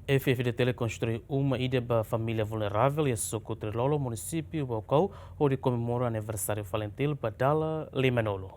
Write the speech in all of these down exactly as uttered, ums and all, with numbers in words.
F F D T L konstrui uma ida ba família vulneravel iha suku Trilolo, munisípiu Baucau, hodi komemora aniversáriu Falintil ba dala limanulu.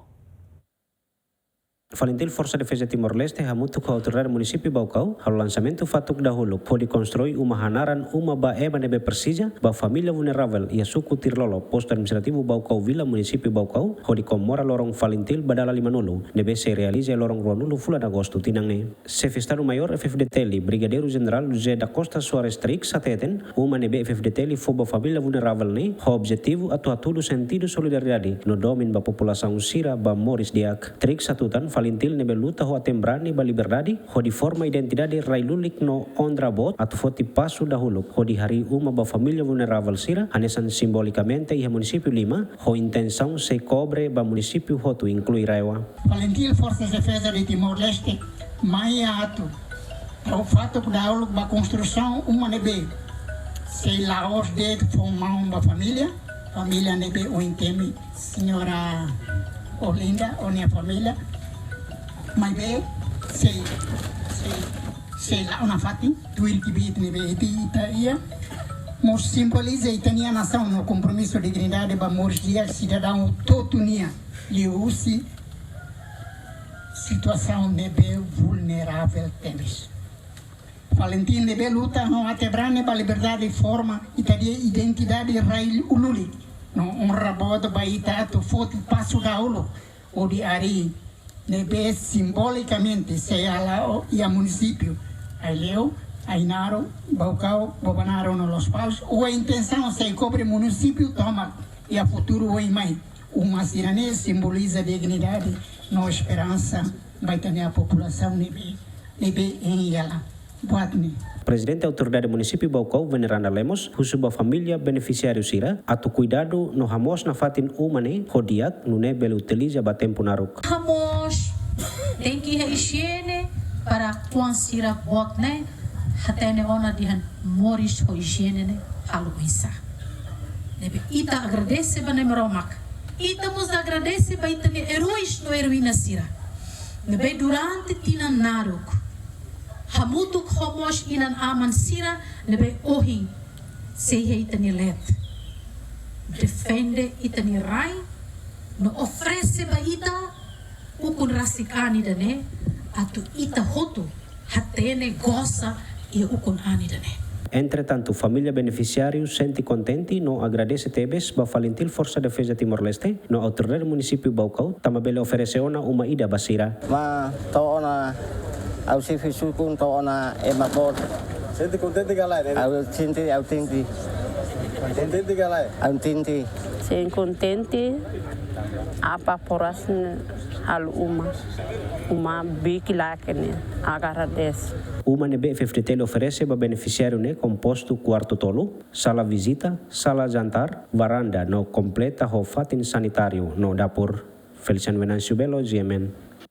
Falintil Forsa Defeza Timor-Leste hamutuk ho autoridade munisípiu Baucau halo lansamentu fatuk dahuluk hodi konstrui uma hanaran uma ba ema ne'ebé presiza ba família vulneravel iha suku Trilolo, postu administrativu Baucau Vila, munisípiu Baucau, hodi komemora loron Falintil ba dala limanulu ne'ebé sei realiza iha loron ruanulu fulan Agostu tinan ne'e. Xefe Estadu Maiór F F D T L, Brigadeiru Jenerál José da Costa Soares Trix hateten, uma ne'ebé F F D T L fó ba família vulneravel ne'e ho objetivu atu hatudu sentidu solidariedade no domin ba populasaun sira ba moris di'ak. Trix hatutan Falintil ne'ebé luta ho aten-brani ba liberdade hodi forma identidade rai lulik no onra boot atu foti pasu dahuluk hodi harii uma ba família vulneravel sira, hanesan simbolikamente iha munisípiu lima, ho intensaun sei kobre ba munisípiu hotu, inklui RAEOA. Falintil Forsa Defeza Timor-Leste mai atu tau fatuk dahuluk ba konstrusaun uma ne'ebé sei la'ós de'it fó maun ba família, família ne'ebé ohin temi señora Olinda, ou nia família, maibé sei, sei, sei la'o nafatin, tuir kbiit ne'ebé ita iha, mós simboliza ita-nia nasaun no kompromisu dignidade ba moris di'ak sidadaun hotu nian, liuhusi situasaun ne'ebé vulneravel tebes. Falintil ne'ebé luta ho aten-brani ba liberdade forma ita-nia identidade rai lulik no onra boot ba ita atu foti pasu dahuluk hodi harii ne'ebé simbolikamente sei hala'o iha munisípiu Aileu, Ainaro, Baucau, Bobonaro no Lospalos, ho intensaun sei kobre munisípiu tomak iha futuru oin mai. Uma sira-ne'e simboliza dignidade no esperansa ba ita-nia populasaun ne'ebé, ne'ebé hein hela buat ne'e. Prezidente Autoridade Munisípiu Baucau, Veneranda Lemos, husu ba família benefisiáriu sira atu kuidadu no hamoos nafatin uma ne'e ho di'ak, nune'e bele utiliza ba tempu naruk. Hamoos, tenke iha ijiene para kuandu sira boot ne'e hatene ona dehan moris ho ijiene ne'e halo oinsá. Ne'ebé ita agradese ba Na'i Maromak. Ita mós agradese ba ita-nia eróis no eroína sira ne'ebé durante tinan naruk hamutuk ho mós inan-aman sira ne'ebé ohin sei iha ita-nia leet, defende ita-nia rai no oferese ba ita ukun rasik an ida-ne'e atu ita hotu hatene goza iha ukun an ida-ne'e. Entretantu, família benefisiáriu sente kontente no agradese tebes ba Falintil Forsa Defeza Timor-Leste no Autoridade Munisípiu Baucau, tanba bele oferese ona uma ida ba sira. Mak to'o ona, ha'u xefe suku, to'o ona ema boot. Sente kontente ka lae, ne'e? Ha'u sente, ha'u sente. Kontente ka lae? Ha'u sente. Sente kontente, apa poras ne'e halo uma. Uma biki lake ne'e, agradese. Uma ne'ebé F F D T L oferese ba benefisiáriu ne'e kompostu kuartu tolu, sala vizita, sala jantar, varanda no kompleta ho fatin sanitáriu no dapur. Feliciano Venâncio Belo, G M N.